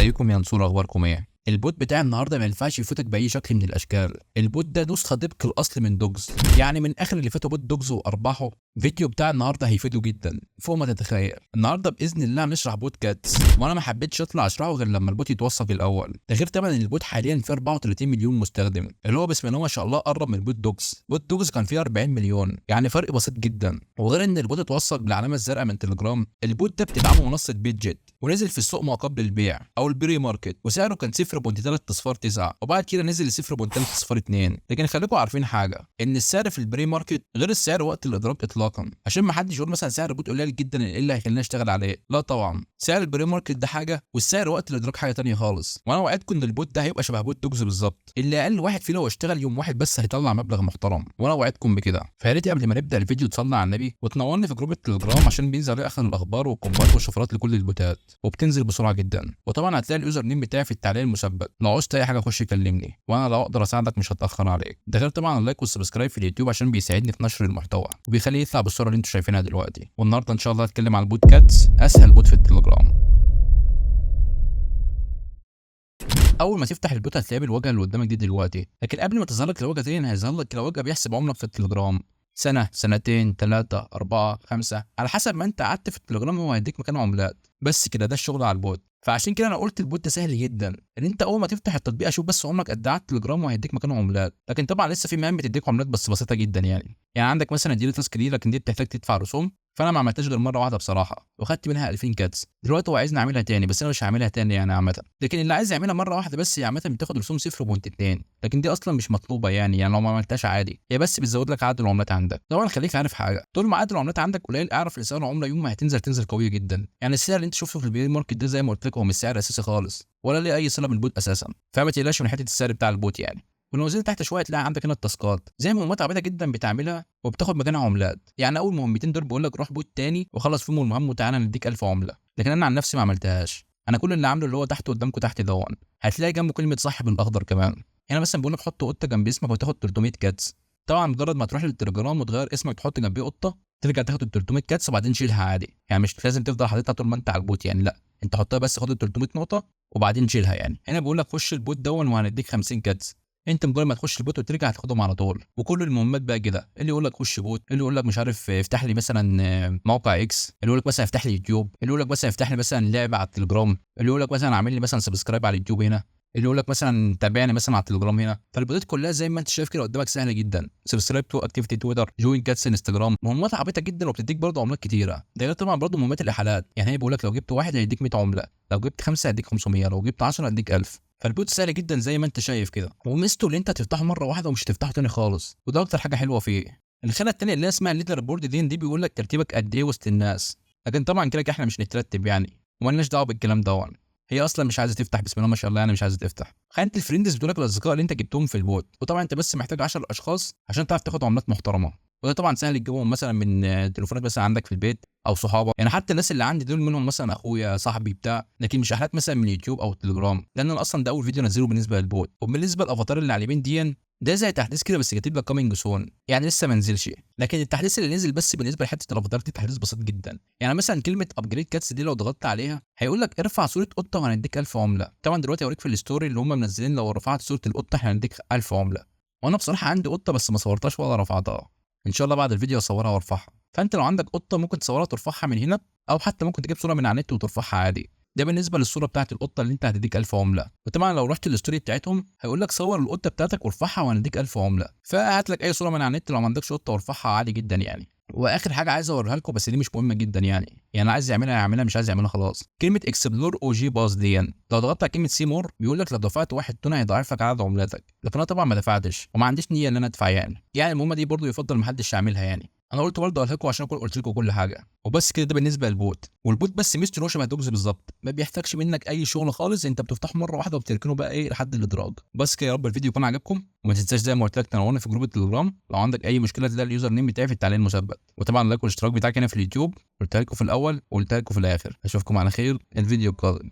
ازيكم يا نصور، اخباركم ايه؟ ال bot بتاع النهارده ما ينفعش يفوتك باي شكل من الاشكال. ال bot ده نسخه طبق الاصل من Dogs، يعني من اخر اللي فاتوا bot Dogs وارباحه. فيديو بتاع النهارده هيفيده جدا فوق ما تتخيل. النهارده باذن الله هنشرح bot Cats، وانا ما حبيتش اطلع اشرحه غير لما ال bot يتوثق الاول. ده غير طبعا ان ال bot حاليا فيه 34 مليون مستخدم، اللي هو بسم الله ما شاء الله قرب من bot Dogs. bot Dogs كان فيه 40 مليون، يعني فرق بسيط جدا. وغير ان ال bot اتوثق بالعلامة الزرقاء من تليجرام، ال bot ده بتدعمه منصة Bitget، ونزل في السوق ما قبل البيع او ال pre-market، وسعره كان 0.3009 وبعد كده نزل ل 0.302. لكن خليكم عارفين حاجه، ان السعر في ال pre-market غير السعر وقت الادراج اطلاقا، عشان ما حدش يقول مثلا سعر bot قليل جدا ايه اللي هيخلينا اشتغل عليه. لا طبعا، سعر ال pre-market ده حاجة والسعر وقت الادراج حاجة تانية خالص. وانا وعدكم ان ال bot ده هيبقى شبه bot Dogs بالظبط، اللي اقل واحد فيه لو اشتغل يوم واحد بس هيطلع مبلغ محترم، وانا وعدكم بكده. فيا ريت قبل ما نبدا الفيديو تصلي على النبي وتنورني في group التليجرام، عشان بينزل عليه اخر الاخبار والكومبات والشفرات لكل البوتات، وبتنزل بسرعة جدا. وطبعا هتلاقي ال username بتاعي في التعليق المثبت، لو عوزت اي حاجة خش كلمني، وانا لو اقدر اساعدك مش هتاخر عليك. ده غير طبعا ال like وال subscribe في اليوتيوب عشان بيساعدني في نشر المحتوى وبيخليه يطلع بالصورة اللي انتم شايفينها دلوقتي. والنهارده ان شاء الله هتكلم على ال bot Cats، اسهل bot في التليجرام. اول ما تفتح ال bot هتلاقيه بالواجهه اللي قدامك دي دلوقتي، لكن قبل ما تظهر لك الواجهة دي هيظهر لك الواجهة بيحسب عمرك في التليجرام، سنة، سنتين، 3، 4، 5، على حسب ما انت قعدت في التليجرام هو هيديك مكان عملات. بس كده، ده الشغل على ال bot. فعشان كده انا قلت ال bot ده سهل جدا، ان انت اول ما تفتح التطبيق اشوف بس عمرك قد ايه على التليجرام وهيديك مكانه عملات. لكن طبعا لسه في مهام بتديك عملات بس بسيطة جدا، يعني عندك مثلا daily task دي، لكن دي بتحتاج تدفع رسوم، فانا ما عملتهاش غير مرة واحدة بصراحة وخدت منها 2000 Cats. دلوقتي هو عايزني اعملها تاني، بس انا مش هعملها تاني يعني عامة. لكن اللي عايز يعملها مرة واحدة بس هي عامة بتاخد رسوم 0.2، لكن دي اصلا مش مطلوبه، يعني لو ما عملتهاش عادي، هي بس بتزود لك عدد العملات عندك. طبعا خليك عارف حاجة، طول ما عدد العملات عندك قليل اعرف ان سعر العملة يوم ما هتنزل تنزل قوية جدا. يعني السعر اللي انت شفته في ال pre-market ده زي ما قلت لك هو مش سعر اساسي خالص ولا ليه اي صله بال bot اساسا، فما تقلقش من حتة السعر بتاع ال bot يعني. ولو نزلت تحت شوية تلاقي عندك هنا التاسكات، زي مهمات عبيطه جدا بتعملها وبتاخد مكانها عملات. يعني اول مهمتين دول بيقول لك روح bot تاني وخلص فيهم المهام وتعالى نديك 1000 عمله، لكن انا عن نفسي ما عملتهاش. انا كل اللي عامله اللي هو تحت قدامكم تحت دون، هتلاقي جنبه كلمة صح بالاخضر كمان. هنا مثلا بيقول لك حط قطة جنب اسمك وتاخد 300 Cats. طبعا مجرد ما تروح للتليجرام وتغير اسمك تحط جنبيه قطة، ترجع تاخد ال 300 Cats وبعدين شيلها عادي، يعني مش لازم تفضل حاططها طول ما انت على ال bot يعني، لا انت حطها بس خد ال 300 نقطة وبعدين شيلها يعني. هنا بيقول لك خش ال bot دون وهنديك 50 Cats، انت مجرد ما تخش ال bot وترجع هتاخدهم على طول. وكل المهمات بقى كده، اللي يقول لك خش bot، اللي يقول لك مش عارف افتح لي مثلا موقع X، اللي يقول لك مثلا افتح لي يوتيوب، اللي يقول لك مثلا افتح لي مثلا لعبه على التليجرام، اللي يقول لك مثلا اعمل لي مثلا subscribe على اليوتيوب هنا، اللي يقول لك مثلا تابعني مثلا على التليجرام هنا. فالبوتات كلها زي ما انت شايف كده قدامك سهلة جدا، subscribe to activity تويتر، join Cats انستجرام، مهمات عبيطه جدا وبتديك برضه عملات كتيرة. ده غير طبعا برضه مهمات الاحالات، يعني هي بيقول لك لو جبت واحد هيديك 100 عمله، لو جبت 5 هيديك 500، لو جبت 10 هيديك 1000. فال bot سهل جدا زي ما انت شايف كده، وميزته اللي انت هتفتحه مرة واحدة ومش هتفتحه تاني خالص، وده اكتر حاجة حلوة فيه. الخانة الثانية اللي اسمها ال leaderboard دي بيقول لك ترتيبك قد ايه وسط الناس، لكن طبعا كده احنا مش نترتب يعني، ومالناش دعوه بالكلام ده. هي اصلا مش عايزه تفتح، بسم الله ما شاء الله، يعني مش عايزه تفتح. خانه ال friends بتقول لك الاصدقاء اللي انت جبتهم في ال bot، وطبعا انت بس محتاج 10 اشخاص عشان تعرف تاخد عملات محترمه، وده طبعا سهل تجيبهم مثلا من تليفونات مثلا عندك في البيت او صحابك، يعني حتى الناس اللي عندي دول منهم مثلا اخويا صاحبي بتاع، لكن مش احلات مثلا من اليوتيوب او التليجرام، لان انا اصلا ده اول فيديو انزله بالنسبة لل bot. وبالنسبة للافاتار اللي على اليمين دي، ده زي تحديث كده بس كاتب لك coming soon، يعني لسه ما نزلش. لكن التحديث اللي نزل بس بالنسبة لحته الافاتار دي تحديث بسيط جدا، يعني مثلا كلمة upgrade cats دي لو ضغطت عليها هيقول لك ارفع صوره قطة وهنديك 1000 عمله. طبعا دلوقتي اوريك في ال story اللي هم منزلين لو رفعت صوره القطة احنا هنديك 1000 عمله، وانا بصراحة عندي قطة بس ما صورتهاش ولا رفعتها، ان شاء الله بعد الفيديو اصورها وارفعها. فانت لو عندك قطة ممكن تصورها وترفعها من هنا، او حتى ممكن تجيب صوره من على النت وترفعها عادي. ده بالنسبة للصورة بتاعت القطة اللي انت هتديك 1000 عمله. وطبعا لو رحت ال story بتاعتهم هيقول لك صور القطة بتاعتك وارفعها وهنديك 1000 عمله، فهات لك اي صوره من على النت لو ما عندكش قطة وارفعها عادي جدا يعني. واخر حاجة عايز اوريها لكم بس دي مش مهمة جدا يعني عايز يعملها يعملها، مش عايز يعملها خلاص. كلمة explore OG pass دي لو ضغطت على كلمة see more بيقول لك لو دفعت 1 TON هيضاعف لك عدد عملاتك، لكن انا طبعا ما دفعتش وما عنديش نيه ان انا ادفع يعني المهمة دي برضو يفضل ما حدش يعملها يعني. انا قلت برضه اقولها لكم عشان اكون قلت لكم كل حاجة. وبس كده، ده بالنسبة لل bot. وال bot بس ميزته ان هو شبه Dogs بالظبط، ما بيحتاجش منك اي شغل خالص، انت بتفتحه مرة واحدة وبتركنه بقى ايه لحد الادراج. بس كده، يا رب الفيديو يكون عجبكم، وما تنساش زي ما قلت لك تنورنا في group التليجرام. لو عندك اي مشكلة تلاقي ال username بتاعي في التعليق المثبت، وطبعا like والاشتراك بتاعك هنا في اليوتيوب. قلت لكم في الاول وقلت لكم في الاخر. اشوفكم على خير الفيديو القادم.